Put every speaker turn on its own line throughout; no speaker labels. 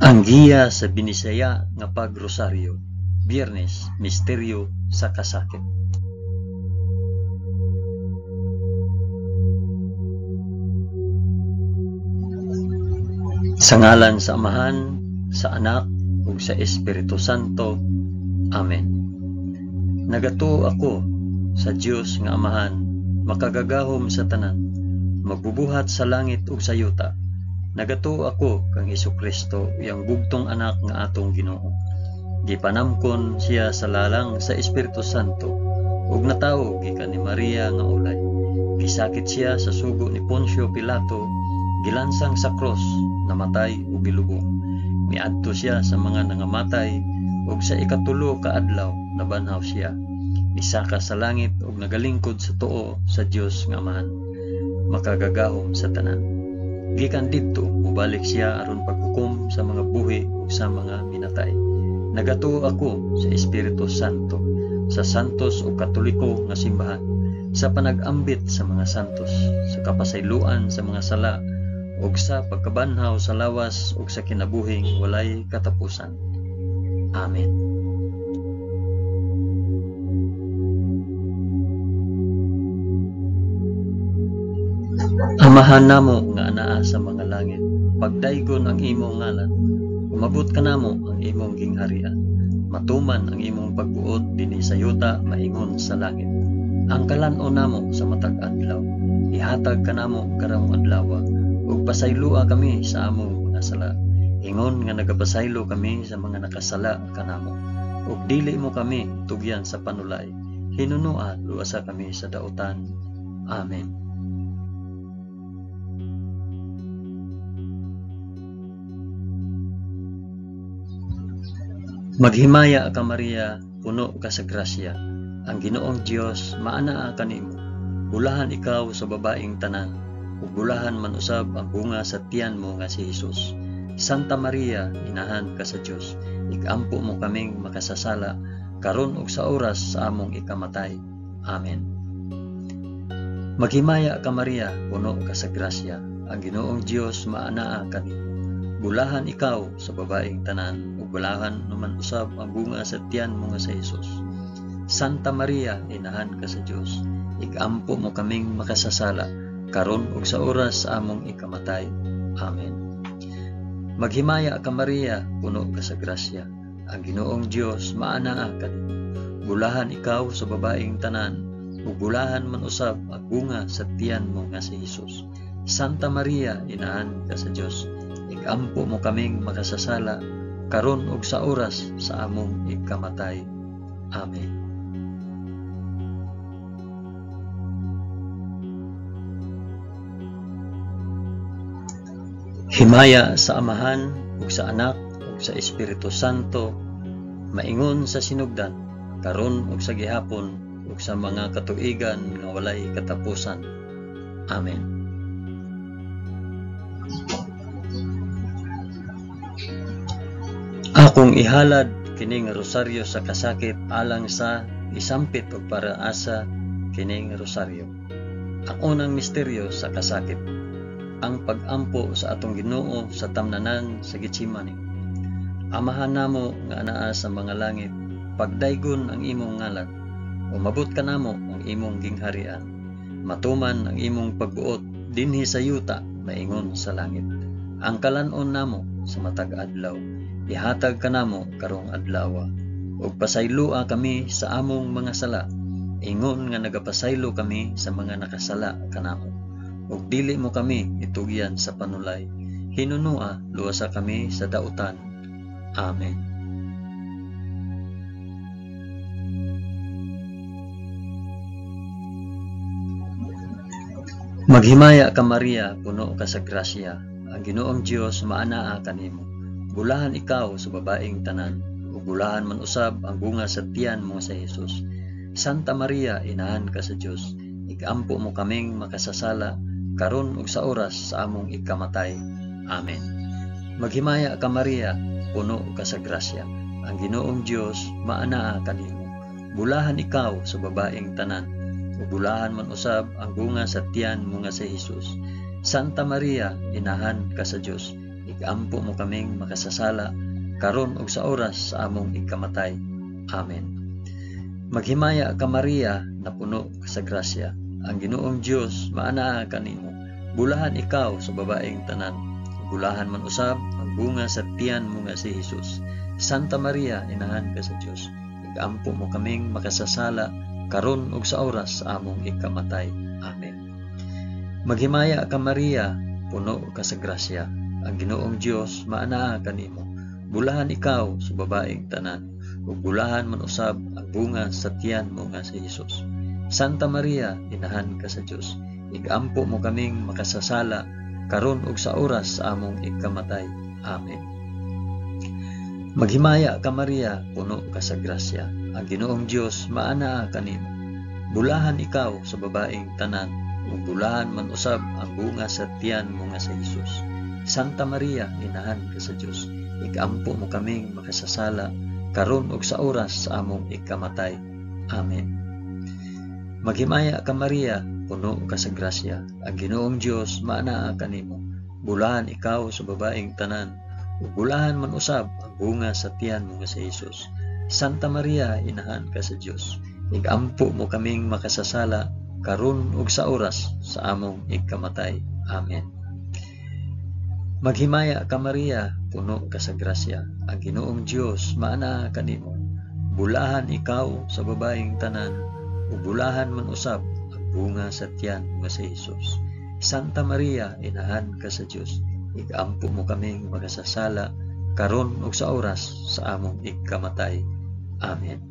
Ang giya sa Binisaya nga pagrosaryo, Biyernes, Misteryo sa Kasakit. Sa ngalan sa Amahan, sa Anak, ug sa Espiritu Santo. Amen. Nagatuo ako sa Dios nga Amahan, makagagahom sa tanan, magbubuhat sa langit ug sa yuta. Nagatuo ako kang Hesukristo, iyang bugtong anak nga atong Ginoo. Gipanamkon siya sa lalang sa Espiritu Santo ug natawo gikan ni Maria nga ulay. Gisakit siya sa sugo ni Poncio Pilato, gilansang sa krus, namatay ug gilubong. Miadto siya sa mga nangamatay ug sa ikatulo ka adlaw nabanhaw siya. Misaka sa langit ug nagalingkod sa tuo sa Dios nga Amahan, makagagahom sa tanan. Gikan didto mobalik siya aron paghukom sa mga buhi ug sa mga minatay. Nagatuo ako sa Espiritu Santo, sa santos ug katoliko nga simbahan, sa panag-ambit sa mga santos, sa kapasayloan sa mga sala, ug sa pagkabanhaw sa lawas ug sa kinabuhing walay katapusan. Amen. Amahan namo nga anaa sa mga langit, pagdaygon ang imong ngalan, umabot kanamo ang imong gingharian, matuman ang imong pagbuot dinhi sa yuta maingon sa langit. Ang kalan-on namo sa matag adlaw, ihatag kanamo karong adlaw, ug pasayloa kami sa among mga sala, ingon nga nagapasaylo kami sa mga nakasala kanamo. Ug dili mo kami tugyan sa panulay, hinunoa luwasa kami sa dautan. Amen. Maghimaya ka Maria, puno ka sa grasya. Ang Ginoong Dios maanaa kanimo. Bulahan ikaw sa babaeng tanan, ug bulahan man usab ang bunga sa tiyan mo nga si Hesus. Santa Maria, inahan ka sa Dios, ikampo mo kaming makasasala karon ug sa oras sa among ikamatay. Amen. Maghimaya ka Maria, puno ka sa grasya. Ang Ginoong Dios maanaa kanimo. Bulahan ikaw sa babaeng tanan, ug bulahan naman usab ang bunga sa tiyan mo nga sa Hesus. Santa Maria, inahan ka sa Dios, ikampo mo kaming makasasala karon ug sa oras sa among ikamatay. Amen. Maghimaya ka Maria, puno ka sa grasya. Ang Ginoong Dios maanaa kanimo. Bulahan ikaw sa babaeng tanan, ug bulahan man usab ang bunga sa tiyan mo nga si Hesus. Santa Maria, inahan ka sa Dios, ikampo mo kaming makasasala karon ug sa oras sa among ikamatay. Amen. Himaya sa Amahan ug sa Anak ug sa Espiritu Santo, maingon sa sinugdan, karon ug sa gihapon ug sa mga katuigan nga walay katapusan. Amen. Akong ihalad kining rosaryo sa kasakit alang sa isampit og para asa kining rosaryo. Ang unang misteryo sa kasakit, ang pag-ampo sa atong Ginoo sa tamnanan sa Getsemani. Amahan namo nga anaa sa mga langit, pagdaygon ang imong ngalan, umabot kanamo ang imong gingharian, matuman ang imong pagbuot dinhi sa yuta maingon sa langit. Ang kalan-on namo sa matag adlaw, ihatag kanamo karong adlaw, ug pasayloa kami sa among mga sala, ingon nga nagapasaylo kami sa mga nakasala kanamo. Ug dili mo kami itugyan sa panulay, hinunoa luwasa kami sa dautan. Amen. Maghimaya ka Maria, puno ka sa grasya. Ang Ginoong Dios maanaa kanimo. Bulahan ikaw sa babaeng tanan, ug bulahan man usab ang bunga sa tiyan mo sa Hesus. Santa Maria, inahan ka sa Dios, ikampo mo kaming makasasala karon ug sa oras sa among ikamatay. Amen. Maghimaya ka Maria, puno ka sa grasya. Ang Ginoong Dios maanaa kanimo. Bulahan ikaw sa babaeng tanan, ug bulahan man usab ang bunga sa tiyan mo nga si Hesus. Santa Maria, inahan ka sa Dios, Igampo mo kaming makasasala, karon ug sa oras sa among ikamatay. Amen. Maghimaya ka Maria, napuno ka sa grasya. Ang Ginoong Dios maanaa kanimo. Bulahan ikaw sa babaeng tanan. Bulahan man usab ang bunga sa tiyan mo nga si Hesus. Santa Maria, inahan ka sa Dios. Igampo mo kaming makasasala, karon ug sa oras sa among ikamatay. Amen. Maghimaya ka Maria, puno ka sa grasya. Ang Ginoong Dios maanaa kanimo. Bulahan ikaw sa babaeng tanan, ug bulahan man usab ang bunga sa tiyan mo nga si Hesus. Santa Maria, inahan ka sa Dios. Igampo mo kaming makasasala, karon ug sa oras sa among ikamatay. Amen. Maghimaya ka Maria, puno ka sa grasya. Ang Ginoong Dios maanaa kanimo. Bulahan ikaw sa babaeng tanan, ug bulahan man usab ang bunga sa tiyan mo nga si Hesus. Santa Maria, inahan ka sa Dios. Igampo mo kaming makasasala, karon ug sa oras sa among ikamatay. Amen. Maghimaya ka Maria, puno ka sa grasya. Ang Ginoong Dios maanaa kanimo. Bulahan ikaw sa babaeng tanan, ug bulahan man usab ang bunga sa tiyan mo nga si Hesus. Santa Maria, inahan ka sa Dios. Igampo mo kaming makasasala, karon ug sa oras sa among ikamatay. Amen. Maghimaya ka Maria, puno ka sa grasya. Ang Ginoong Dios maanaa kanimo. Bulahan ikaw sa babaeng tanan, ug bulahan man usab ang bunga sa tiyan mo nga si Hesus. Santa Maria, inahan ka sa Dios. Igampo mo kaming makasasala, karon ug sa oras sa among ikamatay. Amen.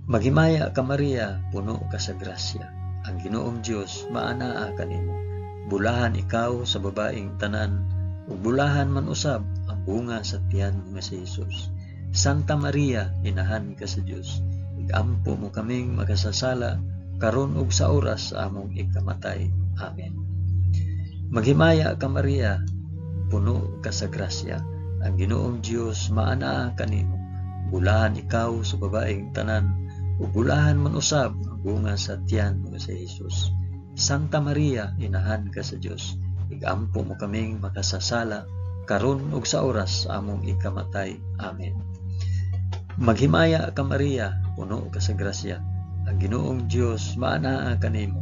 Maghimaya ka Maria, puno ka sa grasya. Ang Ginoong Dios maanaa kanimo. Bulahan ikaw sa babaeng tanan, ug bulahan man usab ang bunga sa tiyan mo nga si Hesus. Santa Maria, inahan ka sa Dios. Igampo mo kaming makasasala, karon ug sa oras sa among ikamatay. Amen. Maghimaya ka Maria, puno ka sa grasya. Ang Ginoong Dios maanaa kanimo. Bulahan ikaw sa babaeng tanan, ug bulahan man usab ang bunga sa tiyan mo nga si Hesus. Santa Maria, inahan ka sa Dios. Igampo mo kaming makasasala, karon ug sa oras sa among ikamatay. Amen. Maghimaya ka Maria, puno ka sa grasya. Ang Ginoong Dios maanaa kanimo.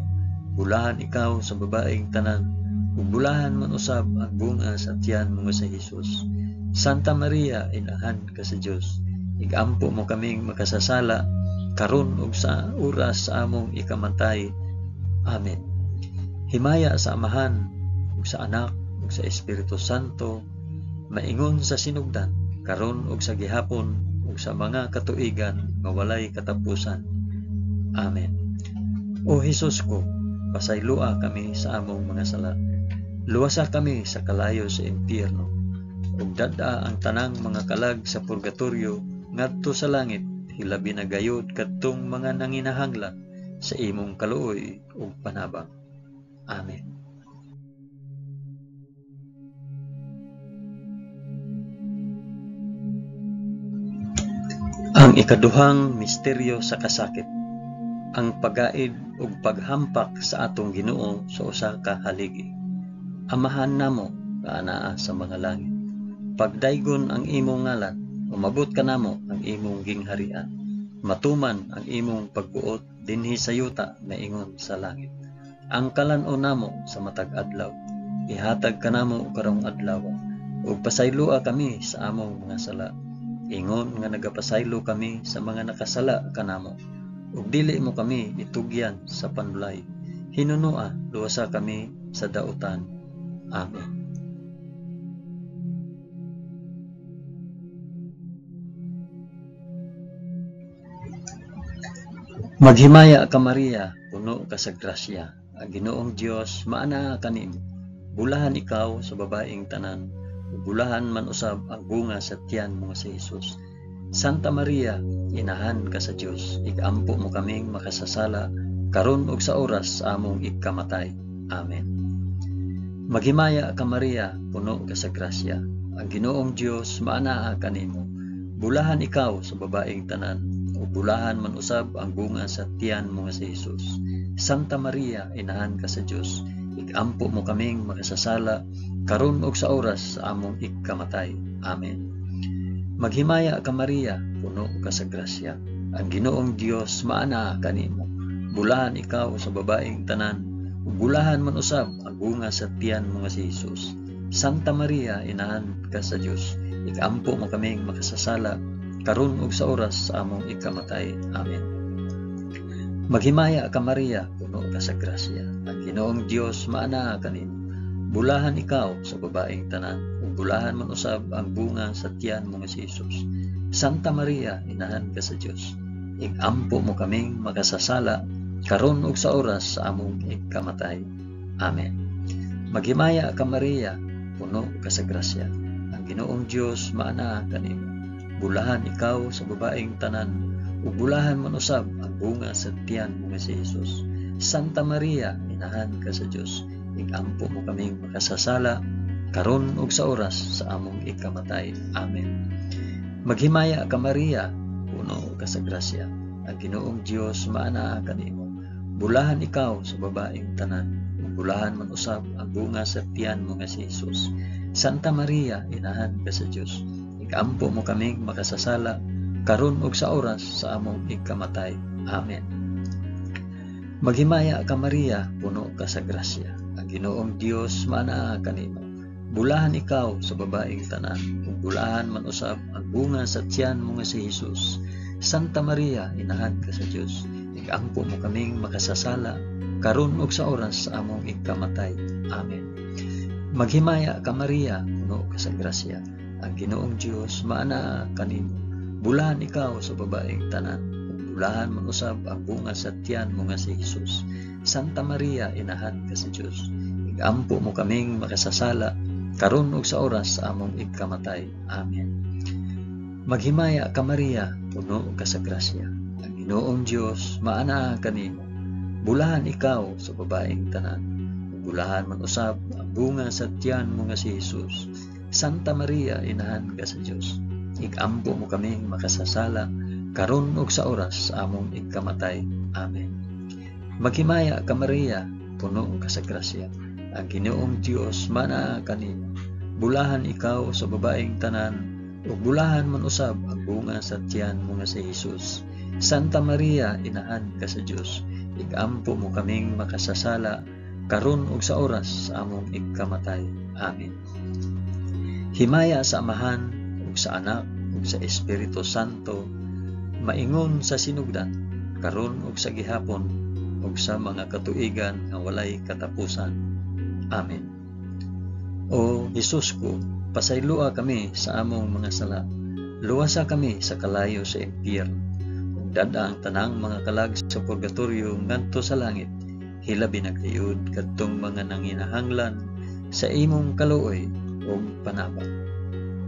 Bulahan ikaw sa babaeng tanan, ug bulahan man usab ang bunga sa tiyan mo nga si Hesus. Santa Maria, inahan ka sa Dios. Igampo mo kaming makasasala, karon ug sa oras sa among ikamatay. Amen. Himaya sa Amahan, ug sa Anak, ug sa Espiritu Santo, maingon sa sinugdan, karon ug sa gihapon, ug sa mga katuigan nga walay katapusan. Amen. O Hesus ko, pasayloa kami sa among mga sala. Luwasa kami sa kalayo sa impyerno, ug dad-a ang tanang mga kalag sa purgatorio ngadto sa langit, hilabi na gayod kadtong mga nanginahanglan sa imong kaluoy ug panabang. Amen. Ang ikaduhang misteryo sa kasakit, ang pagaid ug paghampak sa atong Ginoo sa usa ka haligi. Amahan namo nga anaa sa mga langit. Pagdaygon ang imong ngalan, umabot kanamo ang imong gingharian. Matuman ang imong pagbuot dinhi sa yuta maingon sa langit. Ang kalan-on namo sa matag adlaw, ihatag kanamo karong adlaw, ug pasayloa kami sa among mga sala, ingon nga nagapasaylo kami sa mga nakasala kanamo. Ug dili mo kami itugyan sa panulay, hinunoa luwasa kami sa dautan. Amen. Maghimaya ka Maria, puno ka sa grasya. Ang Ginoong Dios maanaa kanimo. Bulahan ikaw sa babaeng tanan, ug bulahan man usab ang bunga sa tiyan mo nga si Hesus. Santa Maria, inahan ka sa Dios, igampo mo kaming makasasala, karon ug sa oras sa among ikamatay. Amen. Maghimaya ka Maria, puno ka sa grasya. Ang Ginoong Dios maanaa kanimo. Bulahan ikaw sa babaeng tanan, ug bulahan man usab ang bunga sa tiyan mo nga si Hesus. Santa Maria, inahan ka sa Dios, Igampo mo kaming makasasala, karon ug sa oras sa among ikamatay. Amen. Maghimaya ka Maria, puno ka sa grasya. Ang Ginoong Dios maanaa kanimo. Bulahan ikaw sa babaeng tanan, ug bulahan man usab ang bunga sa tiyan mo nga si Jesus. Santa Maria, inahan ka sa Dios, ikampo mo kaming makasasala, karon ug sa oras sa among ikamatay. Amen. Maghimaya ka Maria, puno ka sa grasya. Ang Ginoong Dios maanaa kanimo. Bulahan ikaw sa babaeng tanan, ug bulahan man usab ang bunga sa tiyan mo nga si Jesus. Santa Maria, inahan ka sa Dios, ikampo mo kaming makasasala, karon ug sa oras sa among ikamatay. Amen. Maghimaya ka Maria, puno ka sa grasya. Ang Ginoong Dios maanaa kanimo. Bulahan ikaw sa babaeng tanan, ug bulahan man usab ang bunga sa tiyan mo nga si Jesus. Santa Maria, inahan ka sa Dios, ikampo mo kaming makasasala, karon ug sa oras sa among ikamatay. Amen. Maghimaya ka Maria, puno ka sa grasya. Ang Ginoong Dios maanaa kanimo. Bulahan ikaw sa babaeng tanan, ug bulahan man usab ang bunga sa tiyan mo nga si Jesus. Santa Maria, inahan ka sa Dios, ikampo mo kaming makasasala, karon ug sa oras sa among ikamatay. Amen. Maghimaya ka Maria, puno ka sa grasya. Ang Ginoong Dios maanaa kanimo. Bulahan ikaw sa babaeng tanan, ug bulahan man usab ang bunga sa tiyan mo nga si Jesus. Santa Maria, inahan ka sa Dios, ikampo mo kaming makasasala, karon ug sa oras sa among ikamatay. Amen. Maghimaya ka Maria, puno ka sa grasya. Ang Ginoong Dios maanaa kanimo. Bulahan ikaw sa babaeng tanan, ug bulahan man usab ang bunga sa tiyan mo nga si Jesus. Santa Maria, inahan ka sa Dios, ikampo mo kaming makasasala, karon ug sa oras sa among ikamatay. Amen. Maghimaya ka Maria, puno ka sa grasya. Ang Ginoong Dios maanaa kanimo. Bulahan ikaw sa babaeng tanan, ug bulahan man usab ang bunga sa tiyan mo nga si Jesus. Santa Maria, inahan ka sa Dios, ikampo mo kaming makasasala, karon ug sa oras sa among ikamatay. Amen. Maghimaya ka Maria, puno ka sa grasya. Ang Ginoong Dios maanaa kanimo. Bulahan ikaw sa babaeng tanan, ug bulahan man usab ang bunga sa tiyan mo nga si Jesus. Santa Maria, inahan ka sa Dios, ikampo mo kaming makasasala, karon ug sa oras sa among ikamatay. Amen. Himaya sa Amahan ug sa Anak ug sa Espiritu Santo, maingon sa sinugdan, karon ug sa gihapon, ug sa mga katuigan nga walay katapusan. Amen. O Hesus ko, pasayloa kami sa among mga sala. Luwasa kami sa kalayo sa impyerno. Ug dad-a ang tanang mga kalag sa purgatorio ngadto sa langit. Hilabi na gayud kadtong mga nanginahanglan sa imong kaluoy ug panabang.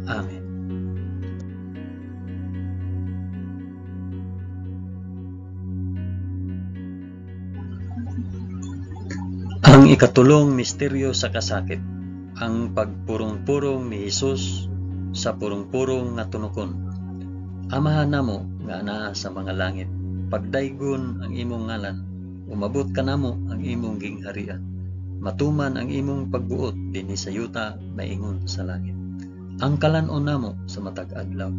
Amen. Ang ikatulong misteryo sa kasakit, ang pagpurong-purong ni Hesus sa purong-purong nga tunokon. Amahan namo nga anaa sa mga langit, pagdaygon ang imong ngalan, umabot kanamo ang imong gingharian. Matuman ang imong pagbuot dinhi sa yuta maingon sa langit. Ang kalan-on namo sa matag adlaw,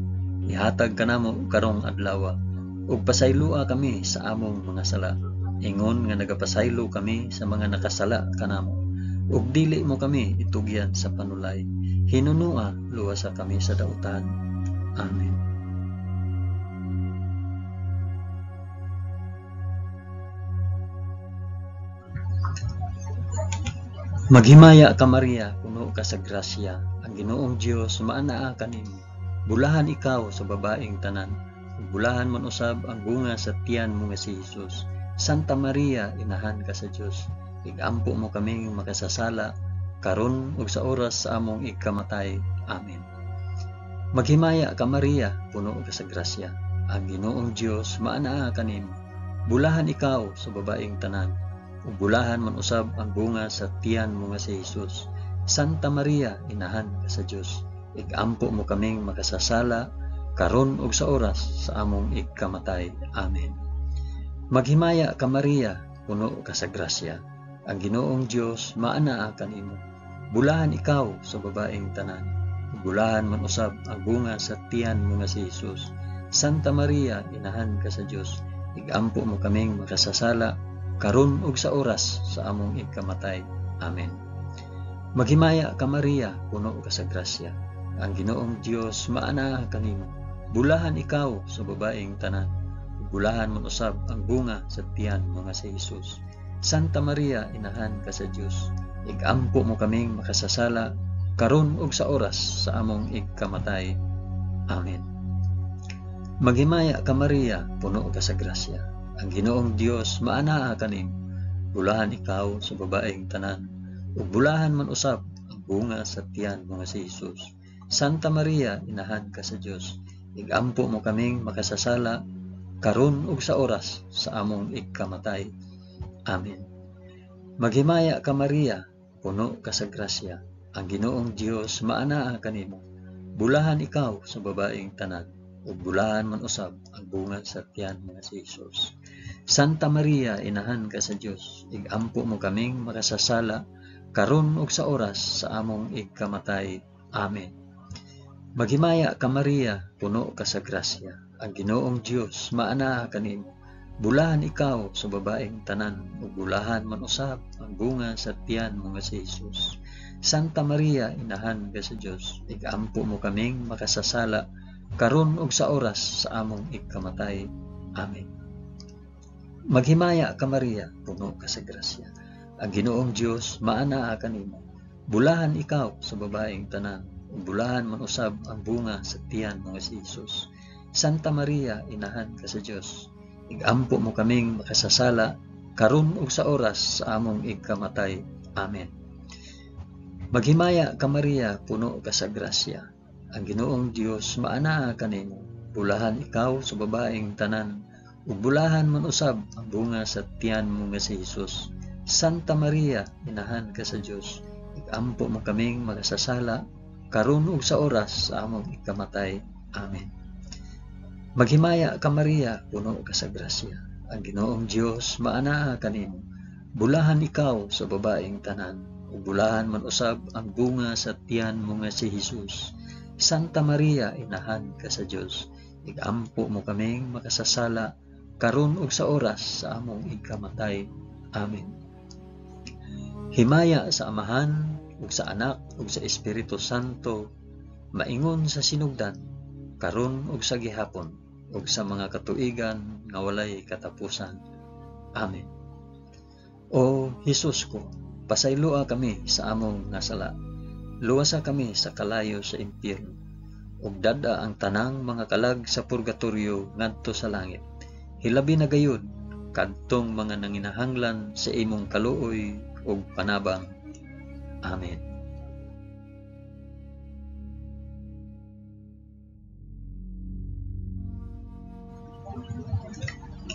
ihatag kanamo karong adlawa, ug pasayloa kami sa among mga sala, ingon nga nagapasaylo kami sa mga nakasala kanamo. Ug dili mo kami itugyan sa panulay, hinunua luwasa kami sa dautan. Amen. Maghimaya ka Maria, puno ka sa grasya. Ang Ginoong Dios maanaa kanimo. Bulahan ikaw sa babaeng tanan, ug bulahan man usab ang bunga sa tiyan mo nga si Hesus. Santa Maria, inahan ka sa Dios, igampo mo kaming makasasala, karon ug sa oras sa among ikamatay. Amen. Maghimaya ka Maria, puno ka sa grasya. Ang Ginoong Dios maanaa kanimo. Bulahan ikaw sa babaeng tanan, ug bulahan man usab ang bunga sa tiyan mo nga si Hesus. Santa Maria, inahan ka sa Dios, igampo mo kaming makasasala, karon ug sa oras sa among ikamatay. Amen. Maghimaya ka Maria, puno ka sa grasya. Ang Ginoong Dios maanaa kanimo. Bulahan ikaw sa babaeng tanan. Bulahan man usab ang bunga sa tiyan mo nga si Hesus. Santa Maria, inahan ka sa Dios, igampo mo kaming makasasala karon ug sa oras sa among ikamatay. Amen. Maghimaya ka Maria, puno ka sa grasya. Ang Ginoong Dios maanaa kanimo. Bulahan ikaw sa babaeng tanan. Bulahan man usab ang bunga sa tiyan mo nga si Hesus. Santa Maria, inahan ka sa Dios, igampo mo kaming makasasala karon ug sa oras sa among igkamatay. Amen. Maghimaya ka Maria, puno ka sa grasya. Ang Ginoong Dios maanaa kanimo. Bulahan ikaw sa babaeng tanan, ug bulahan man usab ang bunga sa tiyan mo nga si Hesus. Santa Maria, inahan ka sa Dios, igampo mo kaming makasasala karon ug sa oras sa among igkamatay. Amen. Maghimaya ka Maria, puno ka sa grasya. Ang Ginoong Dios maanaa kanimo. Bulahan ikaw sa babaeng tanan, ug bulahan man usab ang bunga sa tiyan mo nga si Hesus. Santa Maria, inahan ka sa Dios, igampo mo kaming makasasala karon ug sa oras sa among igkamatay. Amen. Maghimaya ka Maria, puno ka sa grasya. Ang Ginoong Dios maanaa kanimo. Bulahan ikaw sa babaeng tanan, ug bulahan man usab ang bunga sa tiyan mo nga si Hesus. Santa Maria, inahan ka sa Dios, igampo mo kaming makasasala karon ug sa oras sa among igkamatay. Amen. Maghimaya ka Maria, puno ka sa grasya. Ang Ginoong Dios maanaa kanimo. Bulahan ikaw sa babaeng tanan, ug bulahan man usab ang bunga sa tiyan mo nga si Hesus. Santa Maria, inahan ka sa Dios, igampo mo kaming makasasala karon ug sa oras sa among igkamatay. Amen. Maghimaya ka Maria, puno ka sa grasya. Ang Ginoong Dios maanaa kanimo. Bulahan ikaw sa babaeng tanan, ug bulahan man usab ang bunga sa tiyan mo nga si Hesus. Santa Maria, inahan ka sa Dios, igampo mo kaming makasasala karon ug sa oras sa among ikamatay. Amen. Maghimaya ka Maria, puno ka sa grasya. Ang Ginoong Dios maanaa kanimo. Bulahan ikaw sa babaeng tanan, ug bulahan man usab ang bunga sa tiyan mo nga si Hesus. Santa Maria, inahan ka sa Dios, igampo mo kaming makasasala karon ug sa oras sa among ikamatay. Amen. Himaya sa Amahan ug sa Anak ug sa Espiritu Santo, maingon sa sinugdan, karon ug sa gihapon, ug sa mga katuigan nga walay katapusan. Amen. O Hesus ko, pasayloa kami sa among nasala. Luwasa kami sa kalayo sa impyerno, ug dad-a ang tanang mga kalag sa purgatorio ngadto sa langit. Hilabi na gayud kadtong mga nanginahanglan sa imong kaluoy ug panabang. Amen.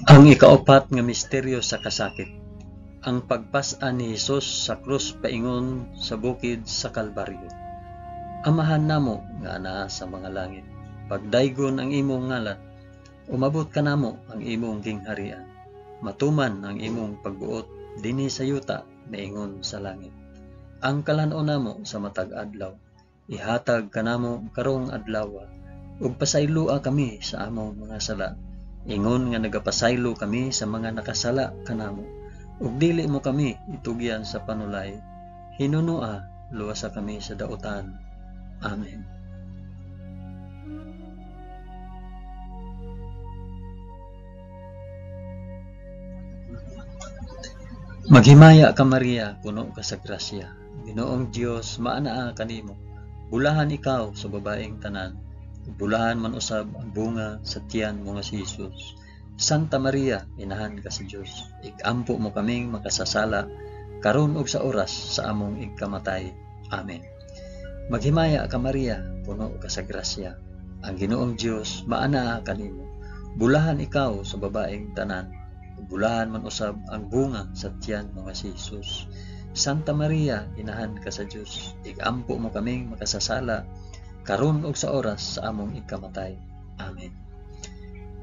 Ang ikaapat nga misteryo sa kasakit, ang pagpas-an ni Hesus sa krus paingon sa bukid sa Kalbaryo. Amahan namo nga anaa sa mga langit, pagdaygon ang imong ngalan, umabot kanamo ang imong gingharian, matuman ang imong pagbuot dinhi sa yuta maingon sa langit. Ang kalan-on namo sa matag adlaw, ihatag kanamo karong adlaw, ug pasayloa kami sa among mga sala, ingon nga nagapasaylo kami sa mga nakasala kanamo, ug dili mo kami itugyan sa panulay, hinunoa luwasa kami sa dautan. Amen. Maghimaya ka Maria, puno ka sa grasya. Ginoong Dios maanaa kanimo. Bulahan ikaw sa babaeng tanan, bulahan man usab ang bunga sa tiyan mo nga si Hesus. Santa Maria, inahan ka sa Dios, igampo mo kaming makasasala karon ug sa oras sa among igkamatay. Amen. Maghimaya ka Maria, puno ka sa grasya. Ang Ginoong Dios maanaa kanimo. Bulahan ikaw sa babaeng tanan, bulahan man usab ang bunga sa tiyan mo nga si Hesus. Santa Maria, inahan ka sa Dios, igampo mo kaming makasasala karon ug sa oras sa among ikamatay. Amen.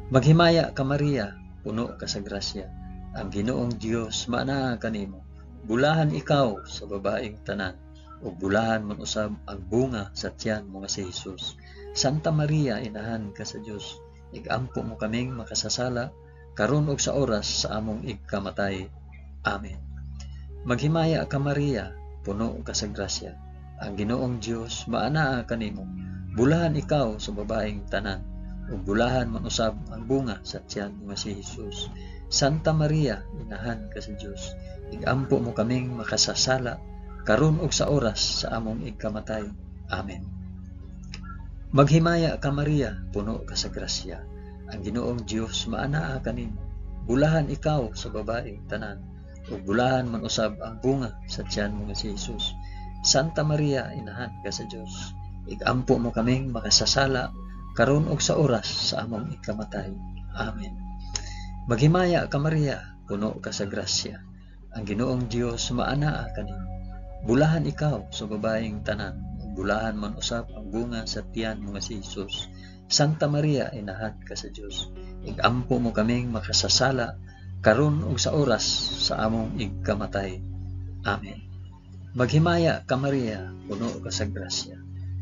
Maghimaya ka Maria, puno ka sa grasya. Ang Ginoong Dios maanaa kanimo. Bulahan ikaw sa babaeng tanan, ug bulahan man usab ang bunga sa tiyan mo nga si Jesus. Santa Maria, inahan ka sa Dios, igampo mo kaming makasasala, karon ug sa oras sa among igkamatay. Amen. Maghimaya ka Maria, puno ka sa grasya. Ang Ginoong Dios maanaa kanimo. Bulahan ikaw sa babaeng tanan, ug bulahan man usab ang bunga sa tiyan mo nga si Jesus. Santa Maria, inahan ka sa Dios, igampo mo kaming makasasala, karon ug sa oras sa among igkamatay. Amen. Maghimaya ka Maria, puno ka sa grasya. Ang Ginoong Dios maanaa kanimo. Bulahan ikaw sa babaeng tanan, ug bulahan man usab ang bunga sa tiyan mo nga si Jesus. Santa Maria, inahan ka sa Dios, igampo mo kaming makasasala, karon ug sa oras sa among ikamatay. Amen. Maghimaya ka Maria, puno ka sa grasya. Ang Ginoong Dios maanaa kanimo. Bulahan ikaw sa babaeng tanan, ug bulahan man usab ang bunga sa tiyan mo nga si Jesus. Santa Maria, inahan ka sa Dios, igampo mo kaming makasasala, karon ug sa oras sa among igkamatay. Amen. Maghimaya ka Maria, puno ka sa grasya.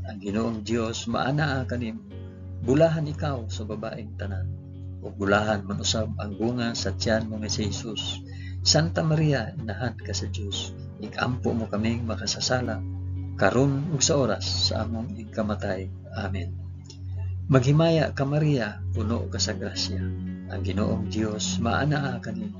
Ang Ginoong Dios maanaa kanimo. Bulahan ikaw sa babaeng tanan, ug bulahan man usab ang bunga sa tiyan mo nga si Jesus. Santa Maria, inahan ka sa Dios, igampo mo kaming makasasala, karon ug sa oras sa among igkamatay. Amen. Maghimaya ka Maria, puno ka sa grasya. Ang Ginoong Dios maanaa kanimo.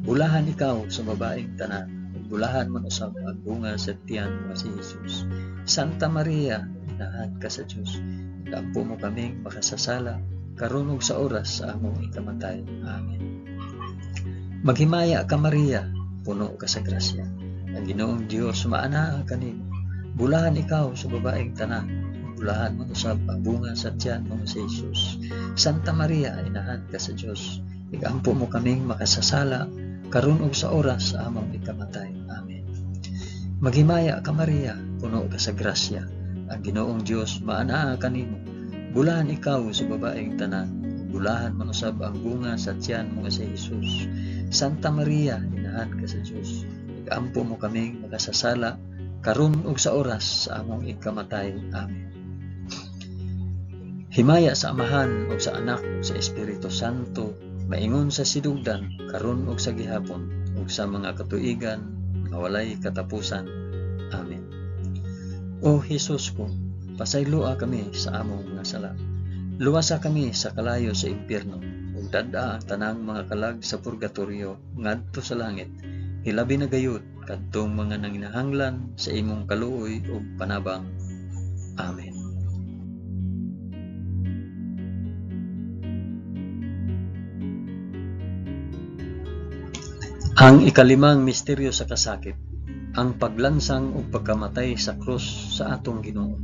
Bulahan ikaw sa babaeng tanan, ug bulahan man usab ang bunga sa tiyan mo nga si Jesus. Santa Maria, inahan ka sa Dios, igampo mo kaming makasasala, karon ug sa oras sa among ikamatay. Amen. Maghimaya ka Maria, puno ka sa grasya. Ang Ginoong Dios maanaa kanimo. Bulahan ikaw sa babaeng tanan, bulahan man usab ang bunga sa tiyan mo nga si Jesus. Santa Maria, inahan ka sa Dios, igampo mo kaming makasasala, karon ug sa oras sa among ikamatay. Amen. Maghimaya ka Maria, puno ka sa grasya. Ang Ginoong Dios maanaa kanimo. Bulahan ikaw sa babaeng tanan, bulahan man usab ang bunga sa tiyan mo nga si Jesus. Santa Maria, inahan ka sa Dios, igampo mo kaming makasasala, karon ug sa oras sa among ikamatay. Amen. Himaya sa Amahan ug sa Anak ug sa Espiritu Santo, maingon sa sidugdan, karon ug sa gihapon, ug sa mga katuigan nga walay katapusan. Amen. O Hesus ko, pasayloa kami sa among mga sala. Luwasa kami sa kalayo sa impyerno, ug dad-a ang tanang mga kalag sa purgatorio ngadto sa langit. Hilabi na gayud kadtong mga nanginahanglan sa imong kaluoy ug panabang. Amen. Ang ikalimang misteryo sa kasakit, ang paglansang ug pagkamatay sa krus sa atong Ginoo.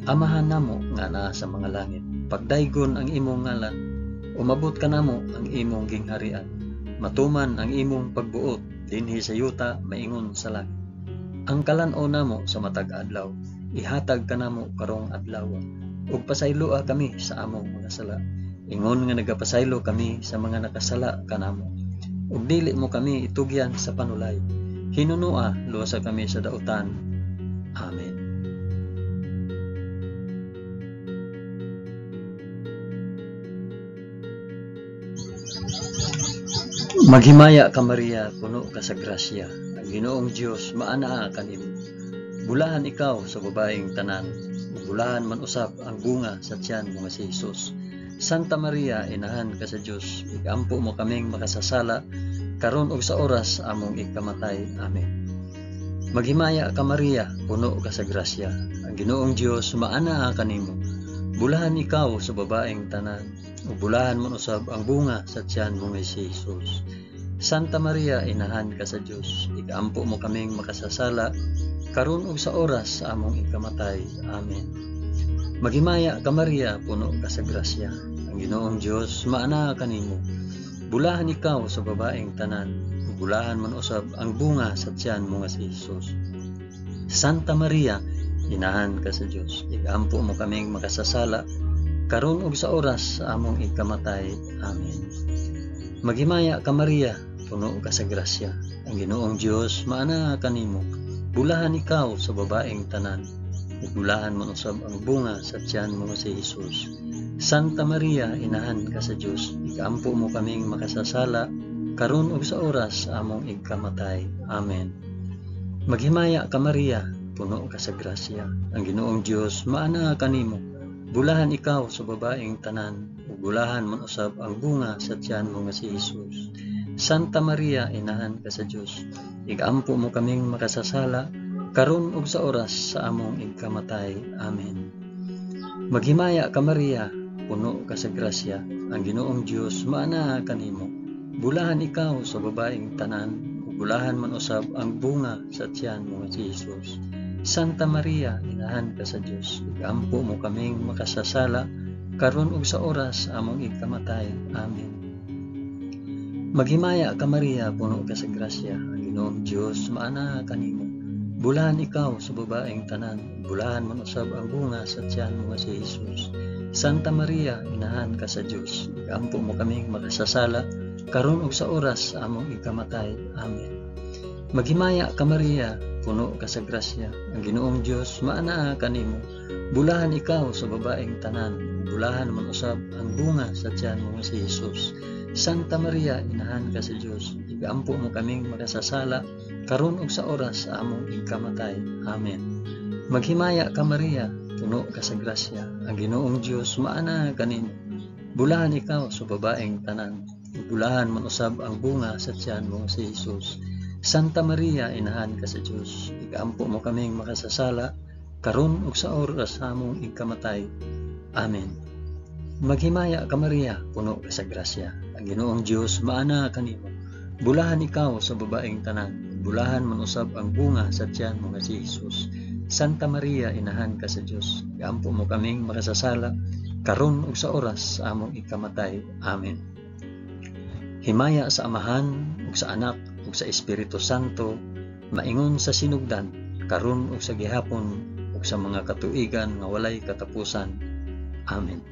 Amahan namo nga naa sa mga langit, pagdaygon ang imong ngalan, umabot kanamo ang imong gingharian, matuman ang imong pagbuot dinhi sa yuta maingon sa langit. Ang kalan-on namo sa matag adlaw, ihatag kanamo karong adlaw, ug pasayloa kami sa among mga sala, ingon nga nagapasaylo kami sa mga nakasala kanamo. Ug dili mo kami itugyan sa panulay, hinunua luwasa kami sa dautan. Amen. Maghimaya ka Maria, puno ka sa grasya. Ang Ginoong Dios maanaa kanimo. Bulahan ikaw sa babaeng tanan, ug bulahan man usab ang bunga sa tiyan mo nga si Jesus. Santa Maria, inahan ka sa Dios, igampo mo kaming makasasala, karon ug sa oras among ikamatay. Amen. Maghimaya ka Maria, puno ka sa grasya. Ang Ginoong Dios maanaa kanimo. Bulahan ikaw sa babaeng tanan, ug bulahan man usab ang bunga sa tiyan mo nga si Jesus. Santa Maria, inahan ka sa Dios, igampo mo kaming makasasala, karon ug sa oras sa among ikamatay. Amen. Maghimaya ka Maria, puno ka sa grasya. Ang Ginoong Dios maanaa kanimo. Bulahan ikaw sa babaeng tanan, ug bulahan man usab ang bunga sa tiyan mo nga si Jesus. Santa Maria, inahan ka sa Dios, igampo mo kaming makasasala, karon ug sa oras sa among ikamatay. Amen. Maghimaya ka Maria, puno ka sa grasya. Ang Ginoong Dios maanaa kanimo. Bulahan ikaw sa babaeng tanan, ug bulahan man usab ang bunga sa tiyan mo nga si Hesus. Santa Maria, inahan ka sa Dios, ikaampo mo kaming makasasala karon ug sa oras sa among igkamatay. Amen. Maghimaya ka Maria, puno ka sa grasya. Ang Ginoong Dios maanaa kanimo. Bulahan ikaw sa babaeng tanan, ug bulahan man usab ang bunga sa tiyan mo nga si Hesus. Santa Maria, inahan ka sa Dios, igampo mo kaming makasasala karon ug sa oras sa among igkamatay. Amen. Maghimaya ka Maria, puno ka sa grasya. Ang Ginoong Dios maanaa kanimo. Bulahan ikaw sa babaeng tanan, ug bulahan man usab ang bunga sa tiyan mo nga si Hesus. Santa Maria, inahan ka sa Dios, igampo mo kaming makasasala karon ug sa oras sa among igkamatay. Amen. Maghimaya ka Maria, puno ka sa grasya. Ang Ginoong Dios maanaa kanimo. Bulahan ikaw sa babaeng tanan, bulahan man usab ang bunga sa tiyan mo nga si Hesus. Santa Maria, inahan ka sa Dios, igampo mo kaming makasasala karon ug sa oras sa among igkamatay. Amen. Maghimaya ka Maria, puno ka sa grasya. Ang Ginoong Dios maanaa kanimo. Bulahan ikaw sa babaeng tanan, bulahan man usab ang bunga sa tiyan mo nga si Hesus. Santa Maria, inahan ka sa Dios, igampo mo kaming makasasala karon ug sa oras sa among igkamatay. Amen. Maghimaya ka Maria, puno ka sa grasya. Ang Ginoong Dios maanaa kanimo. Bulahan ikaw sa babaeng tanan, bulahan man usab ang bunga sa tiyan mo si Hesus. Santa Maria, inahan ka sa Dios, igampo mo kaming makasasala karon ug sa oras sa among igkamatay. Amen. Maghimaya ka Maria, puno ka sa grasya. Ang Ginoong Dios maanaa kanimo. Bulahan ikaw sa babaeng tanan, bulahan man usab ang bunga sa tiyan mo nga si Hesus. Santa Maria, inahan ka sa Dios, iampo mo kaming makasasala karon ug sa oras sa among ikamatay. Amen. Himaya sa Amahan ug sa Anak ug sa Espiritu Santo, maingon sa sinugdan, karon ug sa gihapon ug sa mga katuigan nga walay katapusan. Amen.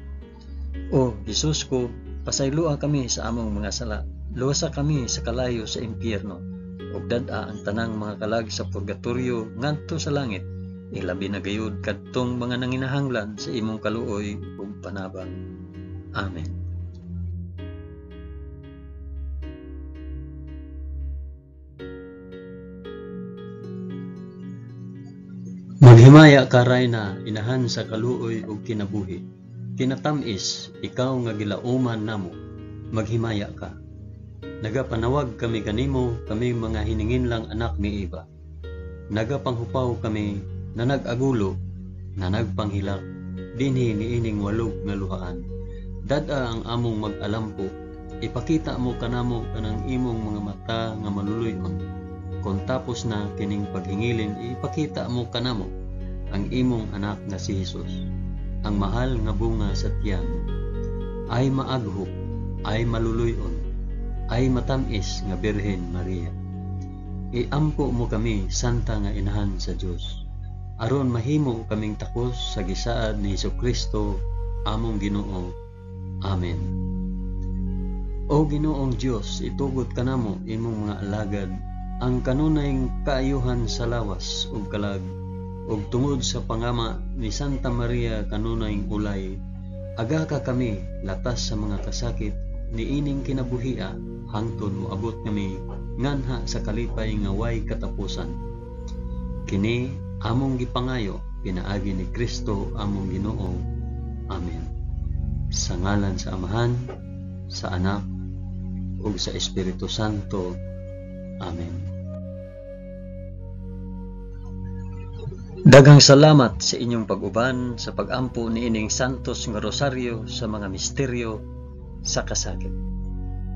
O Hesus ko, pasayloa kami sa among mga sala, luwasa kami sa kalayo sa impyerno, ug dad-a ang tanang mga kalag sa purgatorio ngadto sa langit, ilabi na gayud kadtong mga nanginahanglan sa imong kaluoy ug panabang. Amen. Maghimaya ka Rayna, inahan sa kaluoy ug kinabuhi. Kinatamis, ikaw nga gilauman namo, maghimaya ka. Nagapanawag kami kanimo, kami mga hininginlang anak ni Eva. Nagapanghupaw kami na nag-agulo, na nagpanghilak, dinhi niining walog nga luhaan. Dad-a ang among mag-alampo, ipakita mo kanamo kanang imong mga mata nga maluluy-on. Kon tapos na kining paghingilin, ipakita mo kanamo ang imong anak nga si Hesus, ang mahal nga bunga sa tiyan. Ay maaghok, ay maluluy-on, ay matamis nga Birhen Maria. Iampo mo kami, Santa nga Inahan sa Dios, aron mahimo kaming takos sa gisaad ni Hesukristo among Ginoo. Amen. O Ginoong Dios, itugot kanamo imong mga alagad ang kanunay kaayuhan sa lawas ug kalag, ug tungod sa pangama ni Santa Maria kanunay ulay, aga ka kami latas sa mga kasakit niining kinabuhia hangtod moabot kami nganha sa kalipay nga way katapusan. Kini among gipangayo pinaagi ni Kristo among Ginoo. Amen. Sa ngalan sa Amahan, sa Anak, ug sa Espiritu Santo. Amen. Daghang salamat sa inyong pag-uban sa pag-ampo niining Santos nga Rosaryo sa mga misteryo sa kasakit.